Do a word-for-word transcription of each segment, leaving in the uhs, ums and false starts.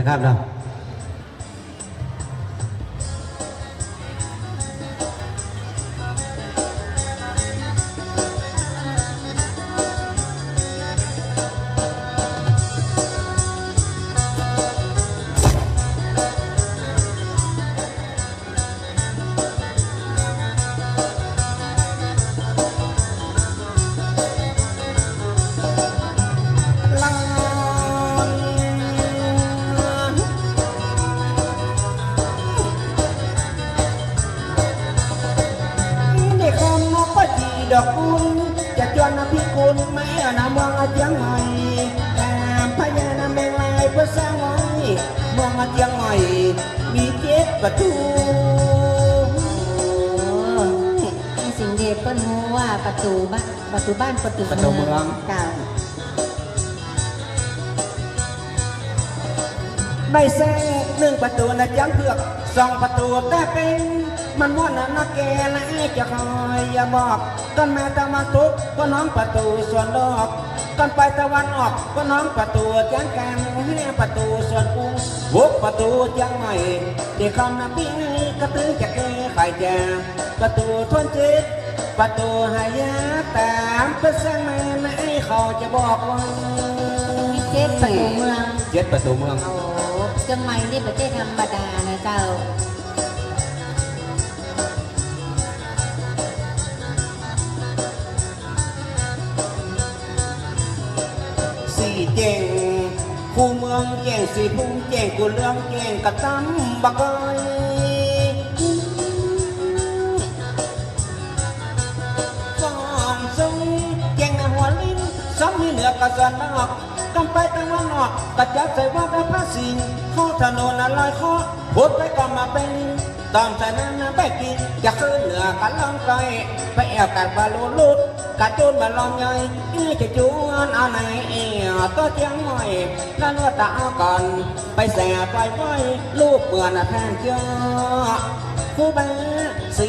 ครับเนาะ นี่คำนกก็จีดอกกุล จะจวนอภิกุลแม่นะเมืองเจียงใหม่ แถมพญานาแมงลายเปิ้นสร้างไว้ เมืองเจียงใหม่ มีเจ็ดประตู๋ โอ้ ไอ้สิงห์เดชเปิ้นฮู้ว่าประตู๋บ้าน ประตู๋บ้าน ประตู๋ ประตู๋เมือง เมือง เจ้า ได้แซ่นึ่งประตู๋นะจ๊างเผือก สองประตู๋แต๊เป๋ง มันม่วนนะนักแก่นะ ไอ้จะคอยอย่าบอก ก่อนไปตะวันตก เปิ้นฮ้องประตู๋สวนดอก ก่อนไปตะวันออก เปิ้นฮ้องประตู๋จ๊างแกง ห้าประตู๋สวนกุง หกประตู๋เจียงใหม่ ตี้คำนะปี้กระตื้อจะแก้ไขแจ ประตู๋ทนเจ็ด ประตู๋หายาก ต๋ามเปิ้นสร้างมานะ ไอ้เขาจะบอกว่า มีเจ็ดประตู๋เมือง เจ็ดประตู๋เมือง โอ้ เจียงใหม่นี่บ่ใจ้ธรรมดานะเจ้า สี่แจ้ง คูเมืองแจ้งสีภูมิ แจ้งกู่เหลือง แจ้งกระตั้มบ่าก้อย สองสุง แจ้งนาหัวลิน สองมีเหนือกับสวนนอก ก่อนไปตะวันออก ก็จับใส่ว่ากับพระสิงห์ เข้าถนนอร่อยเคาะ พุดไปก็มาเป๋น ต้องใส่น้ำน้ำไปกิ๋น จะขึ้นเหนือก็ล่องก้อย ไปแอ่วกัดบ่าลูลุด กะจูนบ่าลองย่อย อี้จะจวนเอาไหน แอ่วตั๋วเจียงใหม่ แล้วนวดตาเอาก่อน ไปแส่ไปไหว้ รูปเหมือนแท่นเจ้า ครูบาศรี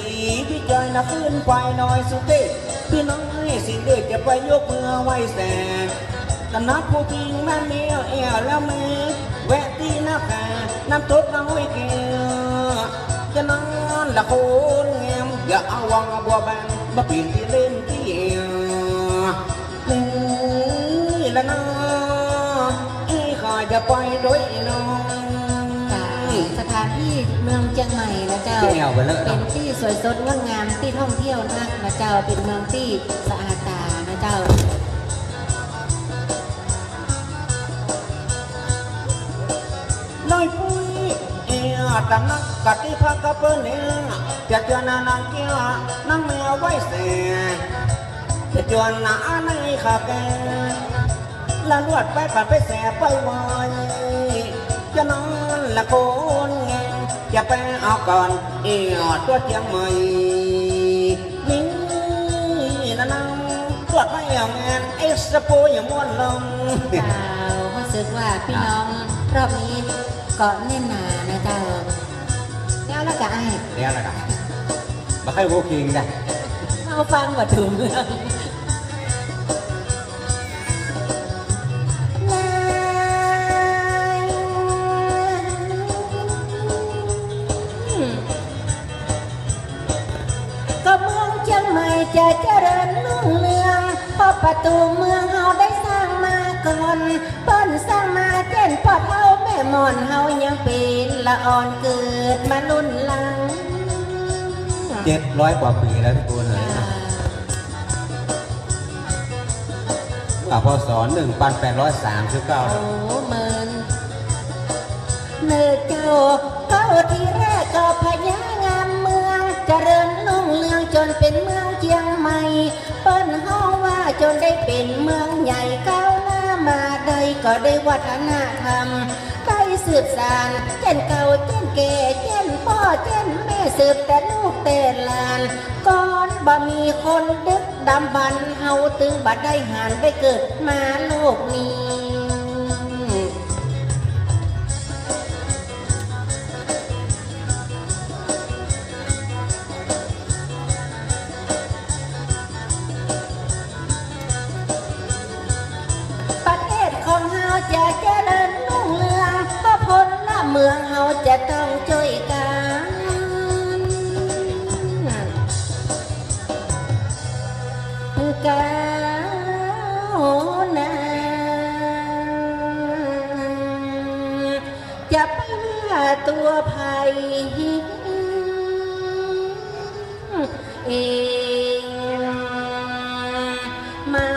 วิชัยนะ ขึ้นไปหน่อยสุเทพ ปี้น้อยสิงห์เดชจะไปยกมือไหว้แส่ ตะนับผู้จริงบ้านแมวแอ่วแล้วแม่ แวะตี้นาคา น้ำตกน้อยแก้ว จะนอนละคนแงม อย่าเอาวังบัวบาน มาเป๋นตี้เล่นตี้แอ่ว นี่ละเนาะ อี้ข้าจะไปโดยน้อง จ้า สถานตี้เมืองเจียงใหม่นะเจ้า เป๋นตี้สวยสดงดงาม ตี้ท่องเที่ยวนักนะเจ้า เป๋นเมืองตี้สะอาดต๋านะเจ้า น้อยปุ้ย เอ่อ ตำหนักกะตี้พักกะเปิ้นเนี่ย จะจวนนางแก้ว นางแมวไหว้แส่ จะจวนนาในข้าแก่ ละลวดไปปัดไปแส่ไปไหว้ จะนอนละคนแง จะไปเอาก่อน เอ่อ ตั๋วเจียงใหม่ นี่นะน้อง ตรวจมาแอ่วงานเอ็กซ์โปอย่างม่วนลม เจ้า รู้สึกว่าปี้น้องรอบนี้ก็แน่นหนานะเจ้า แล้วละกะอ้าย แล้วละกะ บ่ค่อยฮู้คิงจ้ะ เฮาฟังบ่ถูกเรื่อง ก็เมืองเจียงใหม่จะเจริญรุ่งเรือง เพราะประตู๋เมืองเฮาได้สร้างมาก่อน เปิ้นสร้างมาแจ้นป้อเฒ่าแม่หมอนเฮายังเป๋นละอ่อนเกิดมารุ่นหลัง เจ็ดร้อยกว่าปี๋แล้วพี่ปูนเอ๋ย ค่ะ เมื่อ พ.ศ. หนึ่งพันแปดร้อยสามสิบเก้า โอ้ เมิน เน่อเจ้า เก้าทีแรกก็พญางามเมือง เจริญรุ่งเรืองจ๋นเป๋นเมืองเจียงใหม่ เปิ้นฮ้องว่าจ๋นได้เป๋นเมืองใหญ่ก้าวหน้ามาได้ ก็ได้วัฒนธรรม ได้สืบสาน แจ้นเก่าแจ้นแก่ แจ้นป้อแจ้นแม่ สืบแต่ลูกแต่หลาน ก่อนบ่มีคนดึกดำบรรพ์ เฮาตึงบ่ได้หันได้เกิดมาโลกนี้ ประเทศของเฮาจะเจริญรุ่งเรือง เพราะผล เมืองเฮาจะต้องจ้วยกั๋น ก้าวหน้า จะป้าตั๋วใผเองมา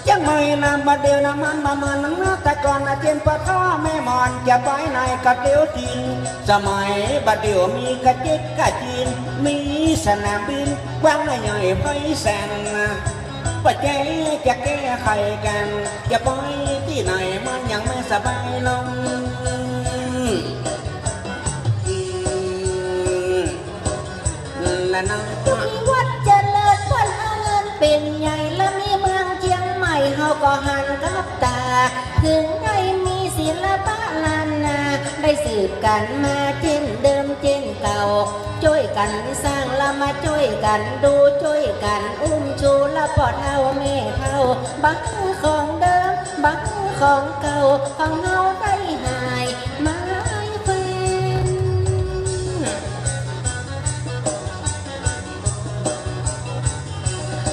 เจียงใหม่นะบ่าเดี่ยวนะมันบ่ามันนะ แต่ก่อนนะเจียงปะท้อแม่หมอน จะไปไหนก็เตียวจริง สมัยบ่าเดี่ยวมีกระจิกกระจิน มีสนามบินกว้างใหญ่ไพศาลนะ บ่าแจ้จะแก้ไขกั๋น จะไปตี้ไหนมันยังไม่สบายลง อืม ละนะ มีวัดเจริญเปิ้นเอาเงินเป๋นใหญ่และมีเมืองเจียงใหม่เฮาก็หันกับต๋า เถิงได้มีศิลปะล้านนา ได้สืบกั๋นมาเจ้นเดิมเจ้นเก่า จ้วยกั๋นสร้างและมาจ้วยกั๋นดู จ้วยกั๋นอุ้มชูและป้อเฒ่าแม่เฒ่า บ่หื้อของเดิม บ่หื้อของเก่า ของเฮาได้หาย ไม้แขวน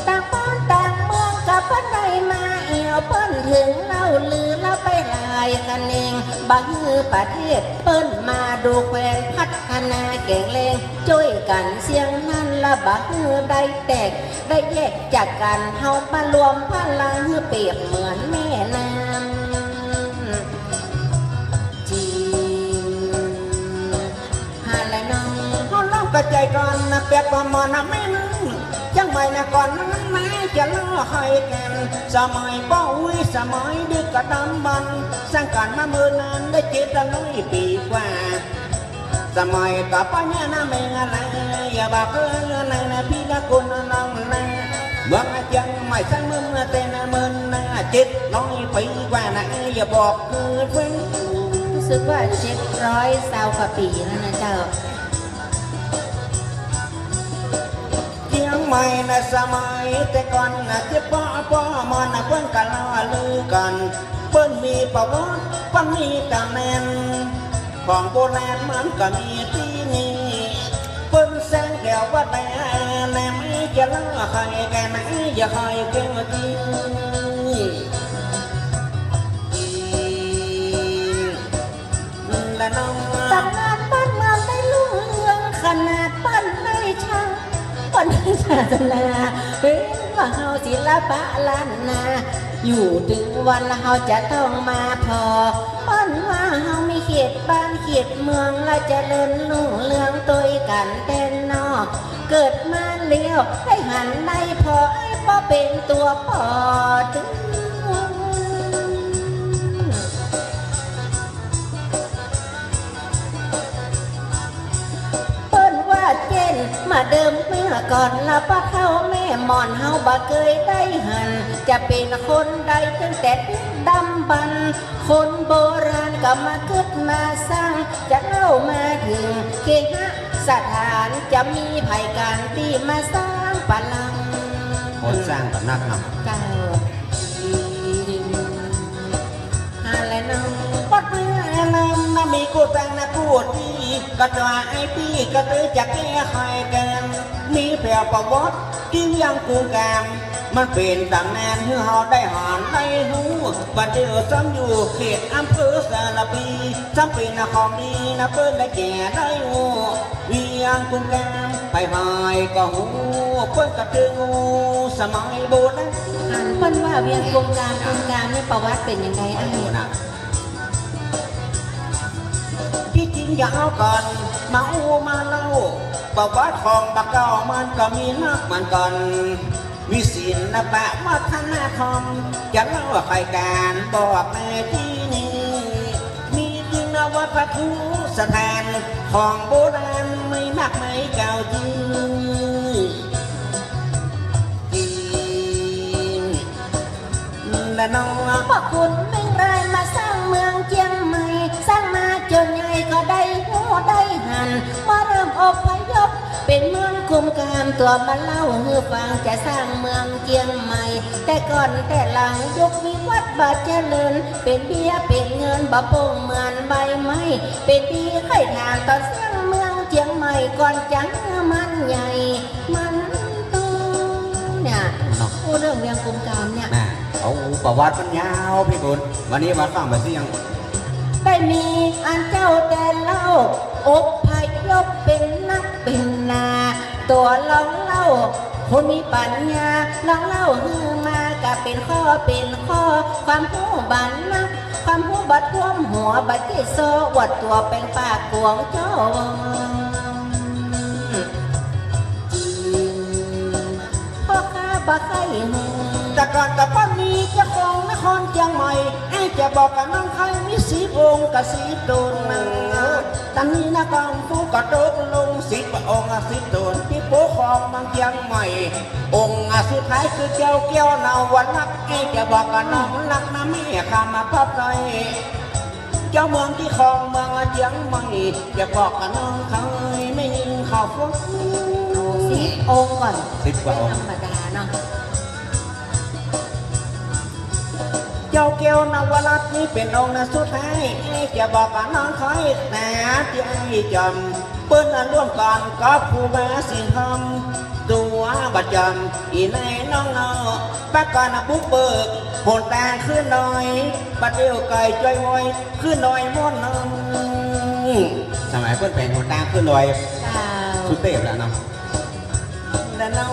ต่างบ้านต่างเมืองก็เปิ้นได้มาแอ่ว เปิ้นเถิงเล่าลือแล้วไปหลายคะแนง บ่หื้อประเทศเปิ้นมาดูแควนพัฒนาแข็งแรง จ้วยกั๋นเสี้ยงนั้นละบ่หื้อได้แตก ได้แยกจากกั๋น เฮามารวมพลังหื้อเปรียบเหมือนแม่น้ำ จีน หาละน้อง เฮาลองกระจายก่อนนะ เปียกบ่หมอนนะแม่น้อง เจียงใหม่นะก่อนนั้นนะ จะเล่าใครกั๋น สมัยป้ออุ๊ย สมัยดึกดำบรรพ์ สร้างกั๋นมาเมินนานได้เจ็ดร้อยปี๋กว่า สมัยต่อไปเนี่ยนะแม่งนะ อย่าบอกเอิ้นนะนะ พี่ละคนน้องนะ เมืองเจียงใหม่สร้างเมืองมาแต่นะเมินนะ เจ็ดร้อยปี๋กว่านะ อย่าบอกเกิดเว้น รู้สึกว่าเจ็ดร้อยซาวกว่าปี๋แล้วนะเจ้า เจียงใหม่นะสมัยแต่ก่อนนะ เจียงป้อป้อหมอนนะ เปิ้นก็เล่าลือกั๋น เปิ้นมีประวัติ เปิ้นมีต๋ำนาน ของโบราณมันก็มีตี้นี่ เปิ้นแสงแก้ววัดแดง แหลมจะเล่าใครแก่ไหน อย่าใครแก้วตี้ ละน้อง ต๋ำนานบ้านเมืองได้รุ่งเรือง ขนาดเปิ้นได้ช่าง เปิ้นได้ศาสนา เป๋นว่าเฮาศิลปะล้านนา อยู่เถิงวันเฮาจะต้องมาผ่อ เปิ้นว่าเฮามีเขตบ้านเขตเมือง และเจริญรุ่งเรืองตวยกั๋นแต๊นอ เกิดมาแล้วได้หันได้ผ่อ ไอ้ป้อเป๋นตั๋วป้อเถิง เปิ้นว่าเจ้นมาเดิมเมื่อก่อน ละป้อเฒ่าแม่หมอนเฮาบ่เกยได้หัน จะเป๋นคนใดตั้งแต่ดึกดำบรรพ์ คนโบราณก็มากึ๊ดมาสร้าง จะเล่ามาเถิงเคหสถาน จะมีใผกั๋นตี้มาสร้างปะลัง คนสร้างต๋ำนักนำ เจ้า หาละน้อง ปัดเมื่อนั้นนะ มีกู้ตังนะกู้ตี้ ก็จะไอ้ปี้ก็เตยจะแก้ไขกั๋น มีแผวประวัติตี้เวียงกุมกาม มันเป๋นต๋ำนานหื้อเฮาได้หันได้ฮู้ บ่าเดี่ยวซ้ำอยู่เขตอำเภอสารภี ซ้ำเป๋นของดีนะเปิ้นได้แก่ได้ฮู้ เวียงกุมกาม ใผๆก็ฮู้ เปิ้นก็เถิงฮู้ สมัยโบราณ หันเปิ้นว่าเวียงกุมกาม กุมกามนี่ประวัติเป๋นยังไงอ้าย นะ ตี้จริงอย่าเอาก่อน มาอู้มาเล่า ประวัติของบ่าเก่ามันก็มีนักเหมือนกั๋น มีศิลปะวัฒนธรรม จะเล่าใผกั๋นบอกในตี้นี้ มีจริงนะวัตถุสถาน ของโบราณไม่มากมายเก่าจริง จริง ละน้อง ป้อขุนเม้งรายมาสร้างเมืองเจียงใหม่ สร้างมาจ๋นใหญ่ก็ได้ฮู้ได้หัน มาเริ่มอพยพเป๋นเมืองกุ กามตั๋วมาเล่าหื้อฟัง จะสร้างเมืองเจียงใหม่ แต่ก่อนแต่หลังยุควิวัฒน์บ่เจริญ เป๋นเบี้ยเป๋นเงินบ่โป่งเหมือนใบไม้ เป๋นตี้ใค่ถามต๋อนสร้างเมืองเจียงใหม่ ก่อนจะหื้อมันใหญ่มันโต เนี่ย เนาะ อู้เรื่องเวียงกุมกามเนี่ย น่ะ เอาประวัติมันยาวพี่บุญ วันนี้มาฟังไปเสียง ได้มีอันเจ้าแต่เล่า อพยพเป๋นนักเป๋นหนา ตั๋วลองเล่า คนมีปัญญา ลองเล่าหื้อมา กะเป๋นข้อเป๋นข้อ ความฮู้บ่นัก ความฮู้บ่ท่วมหัว บ่ใจ้ซ้ออวดตั๋วแป๋งปากกวางจอง พ่อข้าบ่ใค่ฮู้ แต่ก่อนแต่ก่อนมีเจ้าของนครเจียงใหม่ ไอ้จะบอกกับน้องใครมีสิบองค์กับสิบต๋นนะ ต๋อนนี้นะกังฟูก็ตกลงสิบองค์สิบต๋น ตี้ปกครองเมืองเจียงใหม่ องค์สุดท้ายคือเจ้าแก้วนวรัตน์ ไอ้จะบอกกับน้องนักนะแม่ข้ามาพับหน่อย เจ้าเมืองตี้ครองเมืองเจียงใหม่ จะบอกกับน้องใครแม่ญิงข้าฟัง สิบองค์ก่อน สิบกว่าองค์ ไม่ธรรมดาเนาะ เจ้าแก้วนวรัตน์นี้เป๋นองค์สุดท้าย จะบอกกับน้องใครนะตี้ไอ้จ๋ำ เปิ้นน่ะร่วมกั๋นกับครูบาสิงห์คำ ตั๋วประจ๋ำ อี่ในน้องเนาะ ประกาศบุกเบิก หนตางขึ้นดอย บ่าเดี่ยวไก่จ้อยว้อย ขึ้นดอยม่อนนั่น สมัยเปิ้นแป๋งหนตางขึ้นดอย เจ้า สุเตพแล้วเนาะ และน้อง